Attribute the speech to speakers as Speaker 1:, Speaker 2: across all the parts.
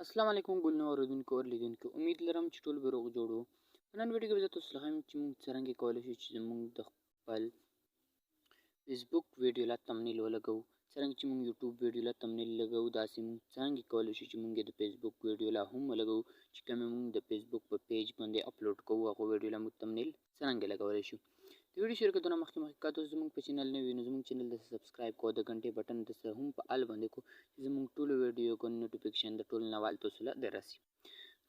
Speaker 1: السلام علیکم ګلنو اوریدونکو او لیدونکو، امید لرم چې ټول به روغ جوړ وو. په نن ویډیو کې به زه تاسو له ښیم چې موږ څرنګه کولی شو چې زموږ د خپل فیسبوک ویډیو لا تمنیل ولګوو. څرنګه چې موږ یوټیوب ویډیو لا تمنیل لګوو، داسې موږ څرنګه کولی شو چې موږ د فیسبوک ویډیو لا هم ولګوو، چې کومې موږ د فیسبوک په پیج باندې اپلوډ کوو، هغه ویډیو لا موږ تمنیل څرنګه لګولی شو. د ویډیو شروع کېدو نه مخکې مخکې که تاسو زموږ په چینل نه وي، نو زموږ چینل د سبسکرایب کو، د غنټې بټن د سره هم په ال باندې کو چې زموږ ټولو ویډیوګانو نوټیفیکیشن د ټولو نه اول تاسو له درسي.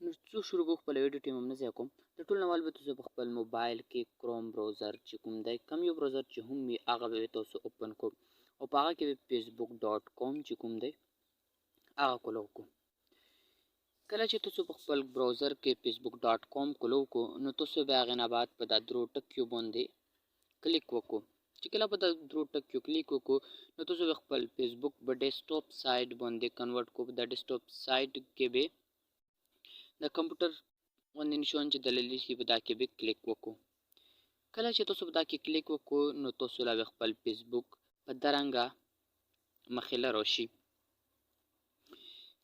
Speaker 1: نو څو شروع کوو خپله ویډیو، ټیم هم نه ضایع کوم. د ټولو نه اول به تاسو په خپل موبایل کې کروم براوزر چې کوم دی، کوم یو براوزر چې هم وي، هغه به تاسو اوپن کو او په هغه کې به فیسبوک ډاټ کام چې کوم دی هغه کولو کو. کله چې تاسو په خپل براوزر کې فیسبوک ډاټ کام کولو کو، نو تاسو به هغې نه بعد په دا درو ټکیو باندې کلیک وکړو. چې کله په دا درو ټکیو کلیک وکړو، نو تاسو به خپل فیسبوک په ډیسکټاپ سایت باندې کنورټ کو. په دا ډیسکټاپ سایت کې به د کمپیوټر باندې نشان چې دلیل شي، په دا کې به کلیک وکړو. کله چې تاسو په دا کې کلیک وکړو، نو تاسو له خپل فیسبوک په درنګه مخې له راشي.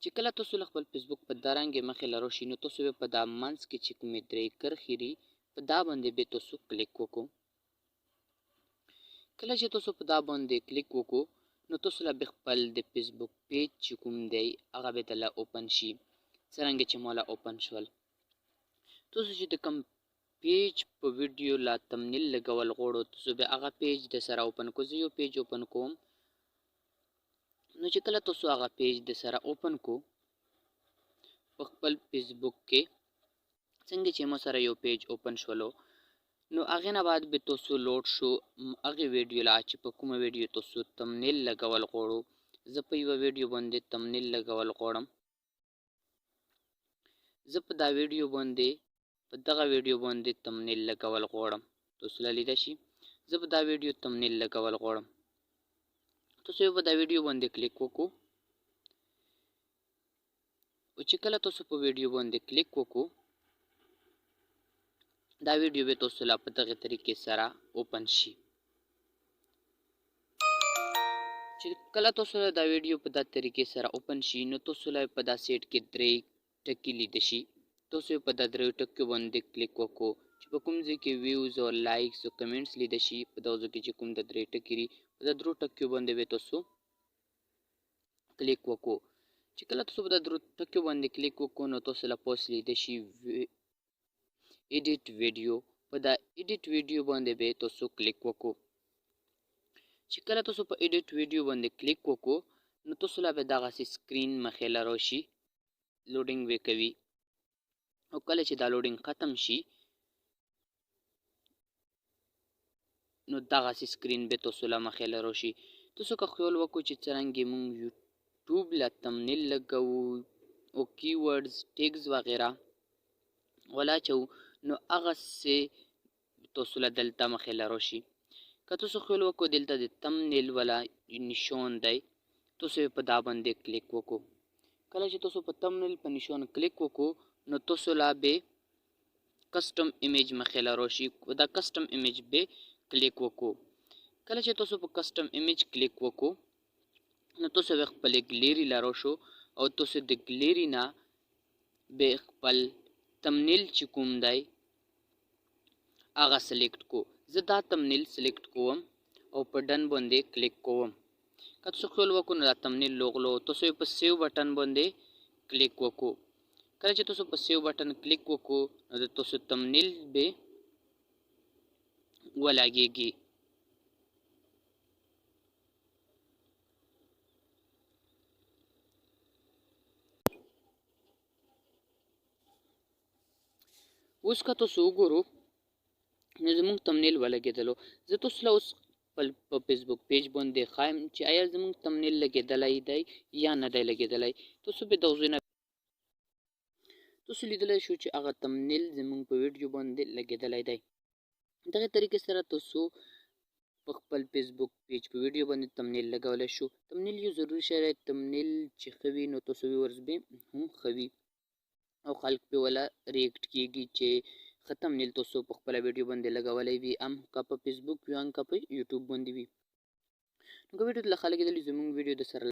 Speaker 1: چې کله تاسو له خپل فیسبوک په درنګې مخې له راشي، نو تاسو به په دا منځ کې چې کومې درې کرښې دي، په دا باندې به تاسو کلیک وکړو. کله چې تاسو په دا باندې کلیک وکړو، نو تاسو له به خپل د فیسبوک پیج چې کوم دی هغه به درله اوپن شي. څرنګه چې ماله اوپن شول، تاسو چې د کوم پیج په ویډیو لا تمنیل لګول غواړو، تاسو به هغه پیج د سره اوپن کو. زه یو پیج اوپن کوم. نو چې کله تاسو هغه پیج د سره اوپن کو په خپل فیسبوک کې، څنګه چې ما سره یو پیج اوپن شولو، نو هغې نه بعد به تاسو لوډ شو هغې ویډیو لا چې په کومه ویډیو تاسو تمنیل لګول غواړو. زه په یوه ویډیو باندې تمنیل لګول غواړم. زه په دا ویډیو باندې، په دغه ویډیو باندې تمنیل لګول غواړم. تاسو له لیده شي، زه په دا ویډیو تمنیل لګول غواړم. تاسو په دا ویډیو باندې کلیک وکړو، او چې کله تاسو په ویډیو باندې کلیک وکړو، دا ویډیو به تاسو لا په دغه طریقې سره اوپن شي. چې کله تاسو له دا ویډیو په دا طریقې سره اوپن شي، نو تاسو له په دا سیټ کې درې ټکي لیده شي. تاسو په دا درې ټکیو باندې کلیک وکړو چې په کوم ځای کې ویوز او لایکس او کمنټس لیده شي، په دغه ځای کې چې کوم د درې ټکي دي، په دا درو ټکیو باندې به تاسو کلیک وکړو. چې کله تاسو په دا درو ټکیو باندې کلیک وکړو، نو تاسو له پوسټ لیده شي ایډیټ ویډیو. په دا ایډیټ ویډیو باندې به تاسو کلیک وکړو. چې کله تاسو په ایډیټ ویډیو باندې کلیک وکړو، نو تاسو له به دغسې سکرین مخې له راشي، لوډینګ به کوي، او کله چې دا لوډینګ ختم شي، نو دغسې سکرین به تاسو له مخې له راشي. تاسو که خیال وکړو چې څرنګه موږ یوټیوب له تمنیل لګوو او کیورډز ټیګز وغیره ولا چو، نو هغسې تاسو له دلته مخې له راشي. که تاسو خیال وکړو، دلته د تمنیل والا نشان دی، تاسو په دا باندې کلیک وکړو. کله چې تاسو په تمنیل په نشان کلیک وکړو، نو تاسو لا به کسټم ایمیج مخې له راشي، په دا کسټم ایمیج به کلیک وکړو. کله چې تاسو په کسټم ایمیج کلیک وکړو، نو تاسو به خپلې ګلیري له راشو او تاسو د ګلیري نه به خپل تمنیل چې کوم دی هغه سلیکټ کو. زه دا تمنیل سلیکټ کوم او په ډن باندې کلیک کوم. که تاسو خیال وکړو، نو دا تمنیل لوغلو. تاسو یې په سیو بټن باندې کلیک وکړو. کله چې تاسو په سیو بټن کلیک وکړو، نو د تاسو تمنیل به ولګیږي. اوس که تاسو وګورو، نو زموږ تمنیل ولګېدلو. زه تاسو له اوس خپل په فیسبوک پیج باندې ښایم چې آیا زموږ تمنیل لګېدلی دی یا نه دی لګېدلی. تاسو به دغه ځای نه تاسو لیدلی شو چې هغه تمنیل زموږ په ویډیو باندې لګېدلی دی. دغه طریقې سره تاسو په خپل فیسبوک پیج په ویډیو باندې تمنیل لګولی شو. تمنیل یو ضروري شی دی. تمنیل چې ښه وي، نو تاسو ویورز به هم ښه وي او خلک پې ولا ریاکټ کیږي چې ښه تمنیل تاسو په خپله ویډیو باندې لګولی وي، هم که په فیسبوک وي هم که په یوټیوب باندې وي. نو که ویډیو له ښه لګېدلې، زموږ ویډیو د سره